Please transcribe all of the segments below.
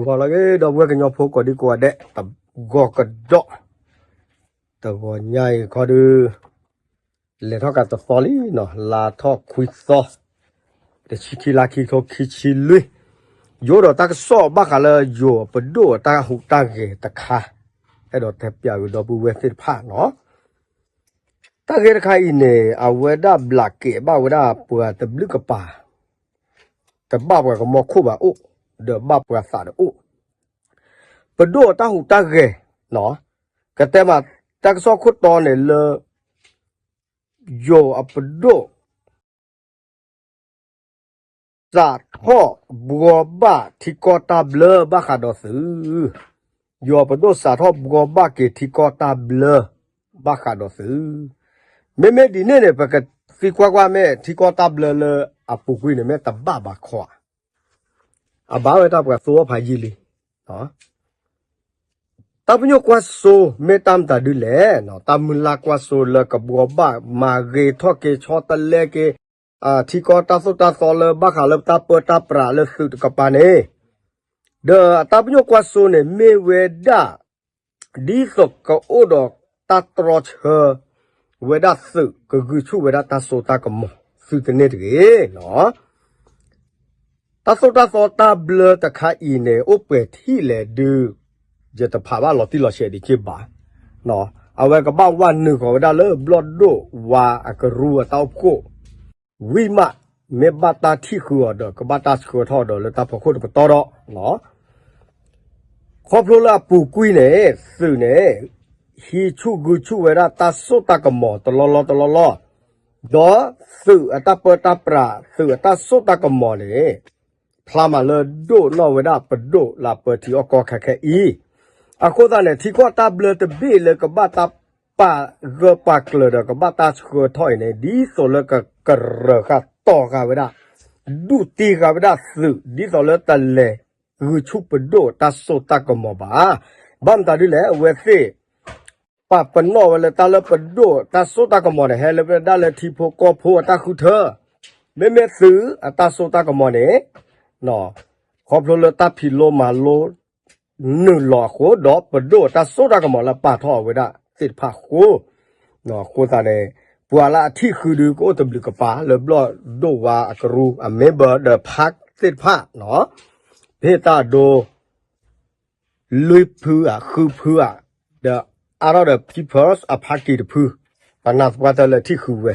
ဂီၤလၢအဂ့ၤ ဒီပုၢ်ဝဲၢ်ကညီဖိကိးဒံကိးဂၤဒဲး တဂီၤကဒီး, တဂီၤညါအံၤခီဒုး လဲၤထီၣ်ကးတသီလံနီၤ, လါထီၣ်ခွံသီ, တဆံခံလါခံကထိခံဆံလွံၢ်, ယအိၣ်ဒီးတၢ်ကစီၣ်ဘၣ်ဃးလၢယိၤပဒိၣ်အတၢ်ဟူးတၢ်ဂဲၤတခါ, အဲၣ်ဒိးတဲပျးကဒီပုၢ်ဝဲၢ်သ့ၣ်တဖၣ်နီၤ. တၢ်ဂ့ၢ်တခါအံၤန့ၣ် အဝဲဒၣ်ဘျးကဲးဘၣ်ဝဲဒၣ်ပှၤတဘျုးကပၤ, တဘၣ်ပှၤကမီၤခိၣ်ဘၣ်အိၣ်, ဒီးဘၣ်ပှၤသးတအိၣ်, ပဒိၣ်အတၢ်ဟူးတၢ်ဂဲၤနီၤ, ကတဲမးတၢ်ကစီၣ်ခိၣ်တီန့ၣ်လၢ ယိၤအပဒိၣ် စးထီၣ်ဘှီဘၣ်ထံကီၢ်တၢ်ဘျၢဘၣ်ဃးဒီးသုး, ယိၤအပဒိၣ်စးထီၣ်ဘှီဘၣ်က့ၤထံကီၢ်တၢ်ဘျၢ ဘၣ်ဃးဒီးသုး, မ့မ့ၢ်ဒ်န့ၣ်န့ၣ် ပကသံကွၢ်ကွၢ်မ့ၢ်ထံကီၢ်တၢ်ဘျၢလၢအပူၤကွံာ်န့ၣ် မ့ၢ်တဘၣ်ဘၣ်ခီဧါ, အဘၣ်ဝဲတၢ်ပှၤသူအီၣ်ဖးယံာ်လံ တၢ်ပညိၣ်ကွၢ်စိမ့ၢ်တၢ်မတၤဒ်လဲၣ်, တၢ်မုၢ်လၢ်ကွၢ်စိလၢကဘှီဘၣ်မၤဂ့ၤထီၣ်က့ၤဆီတလဲက့ၤ ထံကီၢ်တၢ်သိၣ်တၢ်သီလၢဘၣ်ဃးလၢတၢ်ပၢတၢ်ပြးလၢသုးတကပၤန့ၣ်, ဒီးအတၢ်ပညိၣ်ကွၢ်စိန့ၣ်မ့ၢ်ဝဲဒၣ် ဒ်သိးကအိၣ်ဒီးတၢ်တြီဆၢ ဝဲဒၣ်သုးကဂုာ်ဆူၣ်ဝဲဒၣ်တၢ်စိတၢ်ကမီၤသုတန့ၢ်တဂ့ၤနီၤ. တၢ်သိၣ်တၢ်သီတၢ်ဘျၢတခါအံၤန့ၣ် အိၣ်ပှဲၤထံၣ်လဲၣ်ဒုး ယတဖးဘၣ်လီၤတံၢ်လီၤဆဲးဒံးက့ဘၣ်, အဝဲကဘၣ်ဝးနုာ်ဃီၤဝဲဒၣ်လၢဘျီၣ်ဒိၣ်ဝါအကရူၢ်အတၢ်အိၣ်ဖှိၣ် ဝံၤမး မ့ၢ်ဘၣ်တၢ်ထံၣ်ဃုာ်အီၤဒီး ကဘၣ်တၢ်ဆှၢထီၣ်ဒီးလၢတၢ်ဖီခိၣ်တပတီၢ်ဒီး ခီဖျိလၢအပူၤကွံာ်န့ၣ် သုးန့ၣ် ဟံးဆူၣ်ဂုာ်ဆူၣ်ဝဲဒၣ်တၢ်စိတၢ်ကမီၤတလီၢ်လီၢ်တလီၢ်လီၢ်, ဒီးသုးအတၢ်ပၢတၢ်ပြး သုးအတၢ်စိတၢ်ကမီၤန့ၣ် ဖျါမးလၢဒိၣ်နီၢ်ဝဲဒၣ်ပဒိၣ်လၢအပၢထံအီၣ်ကီၢ်ခဲခဲအံၤ, အဃိသတးန့ၣ် ထံကီၢ်တၢ်ဘျၢတဘ့ၣ်လၢကဘၣ်တၢ်ပာ်ဂၢၢ်ပာ်ကျၢၤဒီးကဘၣ်တၢ်ဆှၢထီၣ်အံၤန့ၣ် ဒ်သိးလၢကကရၢၢ်ဃာ်တီၢ်ဃာ်ဝဲဒၣ် ဒူၣ်တံၢ်ဃာ်ဝဲဒၣ်သုး ဒ်သိးလၢတလဲၤဂုာ်ဆူၣ်ပဒိၣ်တၢ်စိတၢ်ကမီၤဘၣ်. ဘၣ်မတၤဒ်လဲၣ် အဝဲသ့ၣ် ပာ်ပနီၣ်ဝဲလၢတၢ်လၢပဒိၣ်တၢ်စိတၢ်ကမီၤန့ၣ် ဟဲလၢဝဲဒၣ်လၢထံဖိကီၢ်ဖိအတၢ်ဃုထၢ, မ့မ့ၢ်သုးအတၢ်စိတၢ်ကမီၤန့ၣ် ခီဖျိလၢတၢ်ဖံးလိမၤလိ နုာ်လီၤအဃိ ဒီးပဒိၣ်အတၢ်စိတၢ်ကမီၤလၢပာ်ထီၣ်အဝဲဒၣ်သ့ၣ်တဖၣ်အဃိ, အဃိသတးန့ၣ် ပှၤလၢအထံၣ်ဃုာ်ဒုးကအိၣ်တဘျုးကပၤလၢဘျီၣ်ဒိၣ်ဝါအကရူၢ်အ member ဒီး park သ့ၣ်တဖၣ်နီၤ, ဖဲတၢ်အဒိ လွံၢ်ဖုဧါ ဃုဖုဧါ, ဒီးအါထီၣ်ဒီး People's အ party တဖု, ပနၢ်သပှၢ်တၢၢ်လၢထံၣ်ဃုာ်ဝဲ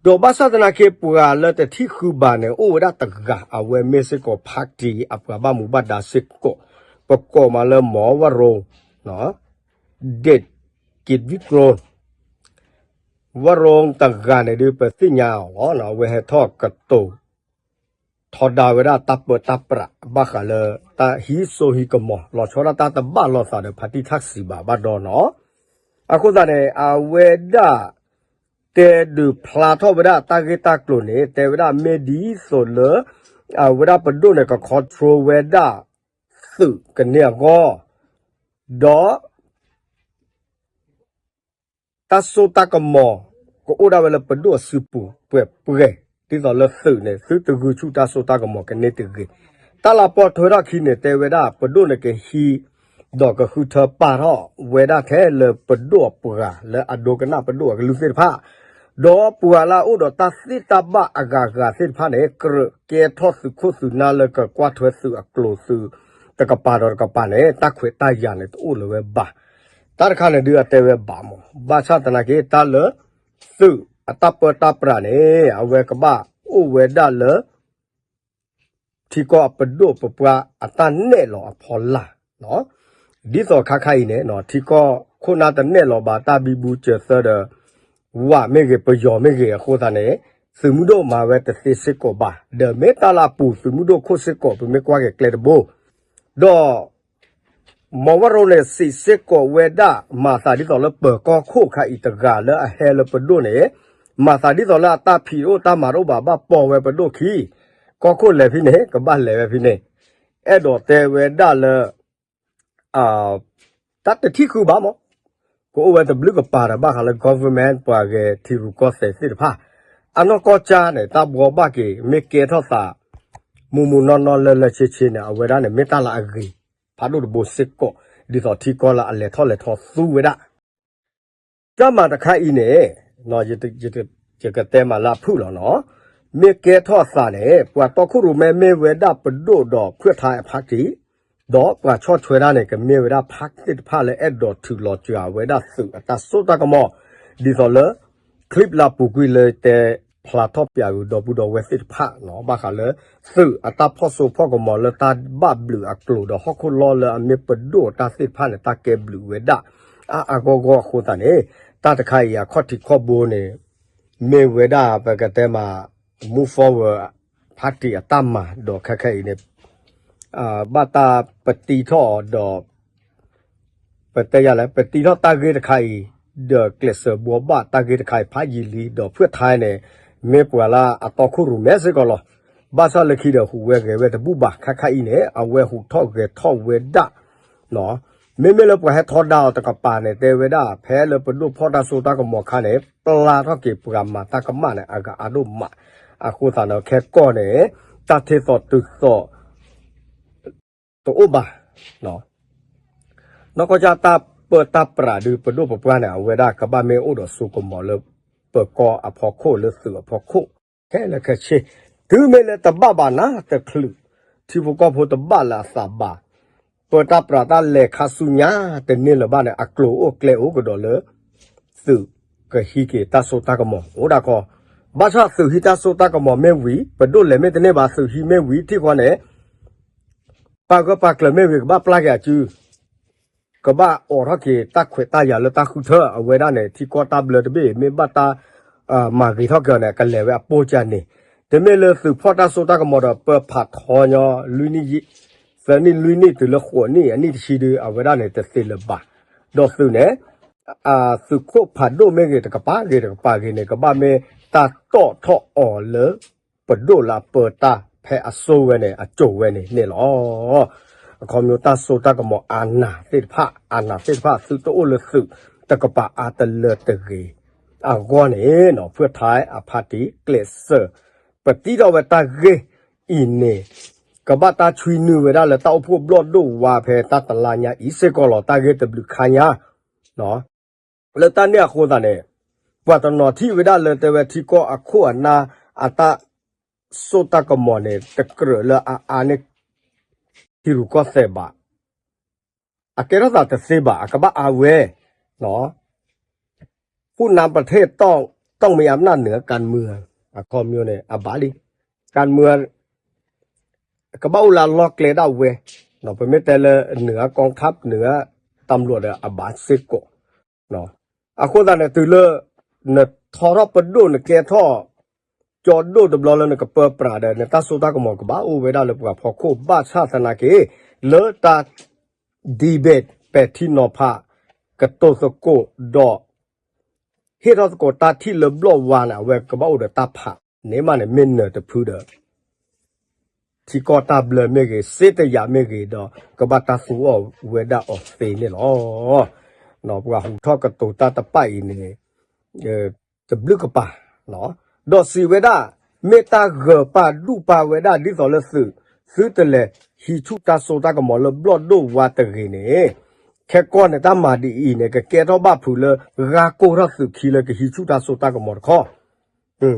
ဒီးဘၣ်ဆၣ်သနာ်က့ ပှၤလၢတထံၣ်ဃုာ်ဘၣ်န့ၣ် အိၣ်ဝဲဒၣ်တဂၤ အဝဲမ့ၢ်စ့ၢ်ကီး party အပှၤဘၣ်မူဘၣ်ဒါစ့ၢ်ကီး, ပကိးမးလၢမီၤဝရိ ဒ့ၣ်က့းဝံၣ်ကျိ ဝရိတဂၤန့ၣ်ဒုး ပသ့ၣ်ညါအီၤလီၤ. အဝဲဟဲထီၣ်ကတိၤ ထီဒါဝဲဒၣ်တၢ်ပၢတၢ်ပြး ဘၣ်ဃးလၢတၢ်ဟံးစိဟံးကမီၤ လီၤဆီဒၣ်တၢ်တဘၣ်လိာ်သးဒီး ဖါတံၢ်ထၣ်စံးဘၣ်ဘၣ်ဒီးနီၤ. အဃိသတးန့ၣ် အဝဲဒၣ် တဲဒုးဖျါထီၣ်ဝဲဒၣ်တၢ်ဂ့ၢ်တၢ်ကျိၤန့ၣ် တဲဝဲဒၣ်မ့ၢ်ဒ်သိးလၢ အဝဲဒၣ်ပဒိၣ်န့ၣ် က control ဝဲဒၣ်သုးကန့ၢ်အဂီၢ်, ဒီး တၢ်စိတၢ်ကမီၤ ကအိၣ်ဒၣ်ဝဲလၢပဒိၣ်အစုပူၤပှဲၤပှဲၤ, ဒ်သိးလၢသုးန့ၣ် သုတဂုာ်ဆူၣ်တၢ်စိတၢ်ကမီၤကန့ၢ်တဂ့ၤ. တၢ်လၢပီၣ်ထွဲထီၣ်ခံန့ၣ် တဲဝဲဒၣ် ပဒိၣ်န့ၣ်ကဟံး ဒီးကဃုထၢပာ်ထီၣ်ဝဲဒၣ်ထဲလၢပဒိၣ်အပှၤ လၢအဒိကနၣ်ပဒိၣ်အကလုၢ်သ့ၣ်တဖၣ်, ဒီးပှၤလၢအအိၣ်ဒီးတၢ်သ့တၢ်ဘၣ်အဂၤဂၤသ့ၣ်တဖၣ်န့ၣ် ကြၢးကဲထီၣ်သုးခိၣ်သုးနၢ်လၢကကွၢ်ထွဲသုးအကျိၤသုး တကပၤဒီးတကပၤန့ၣ် တၢ်ခွဲးတၢ်ယာ်န့ၣ် တအိၣ်လၢၤဝဲဘၣ်. တၢ်တခါန့ၣ်ဒုးအတဲဝဲဘၣ်မး, ဘၣ်ဆၣ်သနာ်က့ တၢ်လၢ သုးအတၢ်ပၢတၢ်ပြးန့ၣ် အဝဲကဘၣ်အိၣ်ဝဲဒၣ်လၢ ထံကီၢ်အပဒိၣ်ပပှၢ်အတၢ်နဲၣ်လီၤအဖီလာ်, ဒ်သိးခါခါအံၤန့ၣ် ထံကီၢ်ခိၣ်နၢ်တနဲၣ်လီၤဘၣ်တၢ်ဘံဘူစၢၤသၢဒီး ဝးမ့ၢ်ဂ့ၤ ပယီၤမ့ၢ်ဂ့ၤအဃိသတးန့ၣ် သုးမုၢ်ဒိၣ်မၤဝဲတသ့စ့ၢ်ကီးဘၣ်. ဒီးမ့ၢ်တၢ်လၢအပူၤသုးမုၢ်ဒိၣ်ခိၣ်စ့ၢ်ကီး ပမ့ၢ်ကွၢ်က့ၤကျဲတဘိ ဒီး မီၤဝရိန့ၣ် စံးစ့ၢ်ကီးဝဲဒၣ် မၤသးဒ်သိးလၢပၢၤကီၢ်ခိၣ်ခါအံၤတဂၤလၢအဟဲလၢပဒိၣ်န့ၣ် မၤသးဒ်သိးလၢအတၢ်ဖံးတအိၣ်တၢ်မၤတအိၣ်ဘၣ် ဘၣ်ပိာ်ဝဲပဒိၣ်ခံ, ကီၢ်ခိၣ်လဲၤဖဲန့ၣ် ကဘၣ်လဲၤဝဲဖဲန့ၣ်, အဲၣ်ဒိးတဲဝဲဒၣ်လၢ တၢ်တထံၣ်ဃုာ်ဘၣ်မး, ကအိၣ်ဝဲတဘျုးကပၤဒီးဘၣ်ဃးလၢ government ပှၤဂဲၤထံရူၢ်ကီၢ်သဲးသ့ၣ်တဖၣ်, အနီၢ်ကီၢ်ကၠါန့ၣ် တၢ်ဘှီဘၣ်က့ၤ မ့ၢ်ကဲထီၣ်သး မုၢ်မုၢ်နီၢ်နီၢ်လၢလၢဆ့ဆ့န့ၣ် အဝဲဒၣ်န့ၣ် မ့ၢ်တၢ်လၢအဂ့ၤ ဖးဒိၣ်တဘိစ့ၢ်ကီး ဒ်သိးထံကီၢ်လၢအလဲၤထီၣ်လဲၤထီသူဝဲဒၣ် တၢ်မၤတခါအံၤန့ၣ် ယကတဲမးလၢအဖုၣ်လီၤနီၤ, မ့ၢ်ကဲထီၣ်အသးန့ၣ် ပှၤတီခိၣ်ရိၣ်မဲမ့ၢ်ဝဲဒၣ်ပဒိၣ်ဒီးဖုၣ်ထါအဖါတံၢ်, ဒီးပှၤဆီၣ်ထွဲတၢ်န့ၣ် ကမ့ၢ်ဝဲဒၣ်ဖါသ့ၣ်တဖၣ်လၢအဲၣ်ဒိးထုးလီၤစှၤဝဲဒၣ်သုးအတၢ်စိတၢ်ကမီၤ, ဒ်သိးလၢ clip လၢအပူၤကွံာ်လၢတဲဖျါထီၣ်ပၠးဂုၤဒီပုၢ်ဒီဝဲၢ်သ့ၣ်တဖၣ်နီၤ, ဘၣ်ဃးလၢ သုးအတၢ်ဖီၣ်စိဖီၣ်ကမီၤလၢတၢ်ဘၣ်ဘျုးအကျိၤဒီးဟီၣ်ခိၣ်လီၢ်လၢအမ့ၢ်ပဒိၣ်အတၢ်သ့ၣ်တဖၣ်န့ၣ် တၢ်ကဲဘျုးဝဲဒၣ် အါအါဂီၢ်ဂီၢ်အဃိသတးန့ၣ်, တၢ်တခါအံၤအခီၣ်ထံးခီၣ်ဘိန့ၣ် မ့ၢ်ဝဲဒၣ်ပကတဲမး move forward ဖါတံၢ်အတၢ်မၤဒီးခဲခဲအံၤန့ၣ် ဘၣ်တၢ်ပတံထီၣ်အီၤဒီး ပတဲယၤလဲၣ် ပတံထီၣ်တၢ်ဂ့ၢ်တခါအံၤ ဒီးကျဲးစၢးဘှီဘၣ်တၢ်ဂ့ၢ်တခါအံၤ ဖးယံာ်လံ ဒီးဖုၣ်ထါန့ၣ် မ့ၢ်ပှၤလၢအတီခိၣ်ရိၣ်မဲစ့ၢ်ကီးလီၤ. ဘၣ်ဆၣ်လၢခံဒီးဟူးဝဲဂဲၤဝဲတဘူၣ်ဘၣ် ခါခါအံၤန့ၣ် အဝဲဟူးထီၣ်ဂဲၤထီၣ်ဝဲဒၣ် မ့မ့ၢ်လၢပှၤဟဲထီဒါအီၤတကပၤန့ၣ် တဲဝဲဒၣ် ဖဲလၢပဒိၣ်ဖီၣ်တၢ်စိတၢ်ကမီၤခါန့ၣ် ပျၢ်ထီၣ်က့ၤပှၤမၤတၢ်ကမၣ်န့ၣ် အဂၤအါဒိၣ်မး, အဃိသတးဒီးခဲကီၢ်န့ၣ် တၢ်ထဲသိးတုၤသိး တအိၣ်ဘၣ် နီၢ်ကီၢ်ကၢ်တၢ်ပၢတၢ်ပြးဒုး ပဒိၣ်ပပှၢ်န့ၣ် အဝဲဒၣ်ကဘၣ်မ့ၢ်အိၣ်ဒီးစိကမီၤလၢ ပၢၤကီၢ်အဖီခိၣ်လၢသုးအဖီခိၣ် ခဲလၢာ်ခဲဆ့, တုၤမ့ၢ်လၢတဘၣ်ဘၣ်နၤတချုး ထံဖိကီၢ်ဖိတဘၣ်လၢအသးဘၣ်, ပၢတၢ်ပြးတၢ်လဲၤခါဆူညါတန့ၢ်လၢၤဘၣ်န့ၣ် အကျိၤအိၣ်ကျဲအိၣ်ကဒီးလၢ သုးကဟံးက့ၤတၢ်စိတၢ်ကမီၤအိၣ်ဒၣ်ခီ, ဘၣ်ဆၣ်သုးဟံးတၢ်စိတၢ်ကမီၤမ့ၢ်ဝံၤ ပဒိၣ်လဲၤမ့ၢ်တန့ၢ်ဘၣ် သုးဟံးမ့ၢ်ဝံၤထံၣ်ဃီန့ၣ် ပာ်ဂၢၢ်ပာ်ကျၢၤမ့ၢ်ဂ့ၤ ကဘၣ်ပျၢ်က့ၤအစု, ကဘၣ်အိးထီၣ်က့ၤတၢ်ခွဲးတၢ်ယာ်လၢတၢ်ဃုထၢ အဝဲဒၣ်န့ၣ် ထံကီၢ်တၢ်ဘျၢတဘ့ၣ် မ့ၢ်ဘၣ်တၢ် မၤဂ့ၤထီၣ်က့ၤအီၤန့ၣ် ကလဲၤဝဲအပိၢ်ကၢန့ၣ်, တမ့ၢ်လၢသုးဖီၣ်တၢ်စိတၢ်ကမီၤဒီး ပၢဖးထီညီ လွံၢ်နံၣ် သၢနံၣ်လွံၢ်နံၣ်တုၤလၢဃိးနံၣ်အနံၣ်တဆံဒု အဝဲဒၣ်န့ၣ် တသ့လၢၤဘၣ်, ဒီးသုးန့ၣ် သုးခိၣ်ဖးဒိၣ်မ့ၢ်ဂ့ၤ တကပၤဂ့ၤတကပၤဂ့ၤန့ၣ် ကဘၣ်မ့ၢ်တၢ်တီၣ်ထီၣ်အီၤလၢ ပဒိၣ်လၢအပၢတၢ်ဖဲအစိဝဲန့ၣ် အစိဝဲန့ၣ်န့ၣ်လီၤ. အခီပညီတၢ်စိတၢ်ကမီၤအနၢ်သ့ၣ်တဖၣ် အနၢ်သ့ၣ်တဖၣ် သုတအိၣ်လၢသုးတကပၤအါတလၢတဂ့ၤ အဂီၢ်န့ၣ် ဖုၣ်ထါအဖါတံၢ်ကျဲးစၢး ပတံထီၣ်ဝဲတၢ်ဂ့ၢ်အံၤန့ၣ် ကဘၣ်တၢ်ဆွံနုာ်ဝဲဒၣ်လၢတၢ်အိၣ်ဖှိၣ်ဘျီၣ်ဒိၣ်ဝါဖဲတၢ်တလါညါအံၤစ့ၢ်ကီးလီၤ. တၢ်ဂ့ၢ်တဘျုးခါညါ လၢတၢ်န့ၣ်အဃိသတးန့ၣ် ပှၤတနီၤထံၣ်ဝဲဒၣ်လၢတဲဝဲထံကီၢ်အခိၣ်အနၢ် အတၢ်စိတၢ်ကမီၤန့ၣ် တကြၢးလၢအအါန့ၢ် ထံရူၢ်ကီၢ်သဲးဘၣ်, အကဲထီၣ်သးတသ့ဘၣ် အကဘၣ်အါဝဲ ผู้นำประเทศต้องมีอำนาจเหนือการเมือง အခီပညီန့ၣ် အဘၣ်လံ การเมือง ကဘၣ်အိၣ်လၢအလီၢ်ကျဲဒၣ်ဝဲ, ပမ့ၢ်တဲလၢ เหนือกองทัพ เหนือตำรวจ ဒီးအဘၣ်စ့ၢ်ကီး အဃိသတးန့ၣ် တုၤလၢ နထီထီၣ်ပဒိၣ် နကဲထီၣ် ကၠီဒိၣ်တဘျီလၢနကပၢပြးဒီး နတၢ်စိတၢ်ကမီၤကဘၣ်အိၣ်ဝဲဒၣ်လၢပှၤဖီခိၣ် ဘၣ်ဆၣ်သနာ်က့ လၢတၢ် debate ပဲာ်ထံနီၤဖး ကတိၤသကိးဒီး ဟ့ၣ်ထီၣ်သကိးတၢ်ထံၣ်လၢဘျီၣ်ဝါန့ၣ် အဝဲကဘၣ်အိၣ်ဒီးတၢ်ဖးန့ၣ်မးန့ၣ် မ့ၢ်နၢၤတဖုဒီး ထံကီၢ်တၢ်ဘျၢမ့ၢ်ဂ့ၤ စ့တယာ်မ့ၢ်ဂ့ၤဒီး ကဘၣ်တၢ်သူအီၤဝဲဒၣ်အီၤသ့န့ၣ်လီၤ. ပှၤဟူးထီၣ်ကတိၤတၢ်တဖၣ်အံၤန့ၣ် တဘျုးကပၤ ဒီးစံးဝဲဒၣ် မ့ၢ်တၢ်ဂၢၤပာ်ဒူၣ်ပာ်ဝဲဒၣ်ဒ်သိးလၢသုး သုတလဲၤဟံးဆူၣ်တၢ်စိတၢ်ကမီၤလၢဘျီၣ်ဒိၣ်ဝါတဂ့ၤန့ၣ် ခဲကီၢ်န့ၣ် တၢ်မၤဒ်အံၤန့ၣ် ကကဲထီၣ်ဘၣ်ဖုးလၢ ဂၤကိၢ်ထီၣ်သုးခံလၢကဟံးဆူၣ်တၢ်စိတၢ်ကမီၤတခီ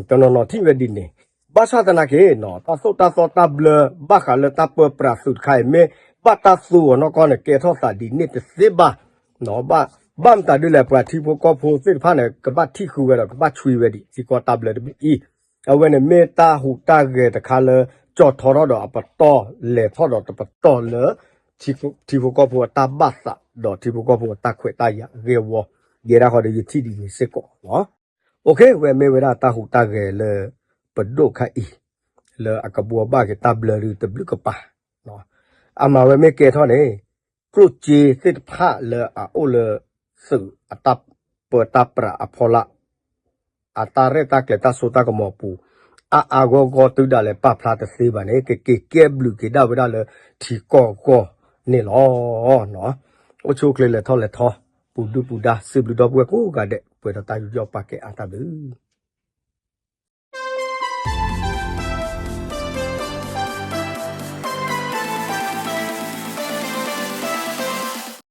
တနီၤနီၤထံၣ်ဝဲဒ်န့ၣ်, ဘၣ်ဆၣ်သနာ်က့ တၢ်သိၣ်တၢ်သီတၢ်ဘျၢ ဘၣ်ဃးလၢတၢ်ပၢပြးသုးတခါအံၤ မ့ၢ်ဘၣ်တၢ်သူအီၤနီၢ်ကီၢ်န့ၣ် ကဲထီၣ်သးဒ်န့ၣ်တသ့ဘၣ်, ဘၣ်မတၤဒ်လဲၣ် ပှၤထံဖိကီၢ်ဖိသ့ၣ်တဖၣ်န့ၣ် ကဘၣ်ထံၣ်ဃုာ်ဝဲဒီး ကဘၣ်ဆွံဝဲဒ်ထံကီၢ်တၢ်ဘျၢတဘ့ၣ်အံၤ, အဝဲန့ၣ်မ့ၢ်တၢ်ဟူးတၢ်ဂဲၤတခါလၢ ကၠီထီထီၣ်ဒီးအပတီၢ် လဲၤထီၣ်ဒီးတပတီၢ်လၢ ထံဖိကီၢ်ဖိအတၢ်ဘၣ်သး ဒီးထံဖိကီၢ်ဖိအတၢ်ခွဲးတၢ်ယာ်ဂ့ၢ်ဝီ ယဲဒၣ်ဃီဒီးယထံၣ်ဒ်န့ၣ်စ့ၢ်ကီးလီၤ. ဝဲမ့ၢ်ဝဲဒၣ်တၢ်ဟူးတၢ်ဂဲၤလၢ ပဒိၣ်ခါအံၤ လၢအကဘှီဘၣ်က့ၤတၢ်ဘျၢဒုတဘျုးကပၤ အမၤဝဲမ့ၢ်ကဲထီၣ်န့ၣ် ကျိၣ်စ့သ့ၣ်တဖၣ်လၢအအိၣ်လၢ သုးအတၢ်ပၢတၢ်ပြးအဖီလာ် အတၢ်ရဲၣ်တၢ်ကျဲၤတၢ်စိတၢ်ကမီၤအပူၤ အါအါဂီၢ်ဂီၢ်တုၤဒၣ်လဲာ်ပာ်ဖျါတသ့ဘၣ်န့ၣ် ကက့ၤကဲဘျုးက့ၤဒၣ်ဝဲဒၣ်လၢထံကီၢ်ဂီၢ်န့ၣ်လီၤ. အိၣ်ဆူၣ်အိၣ်ချ့လဲၤထီၣ်လဲၤထီ ပူၤဒုၣ်ပူၤဒါ စံးဘျုးဒီပုၢ်ဝဲၢ်ကိးဂၤဒဲး ပှဲၤဒီးတၢ်ယူးယီၣ်ပာ်ကဲအါတၢ်ဘျုး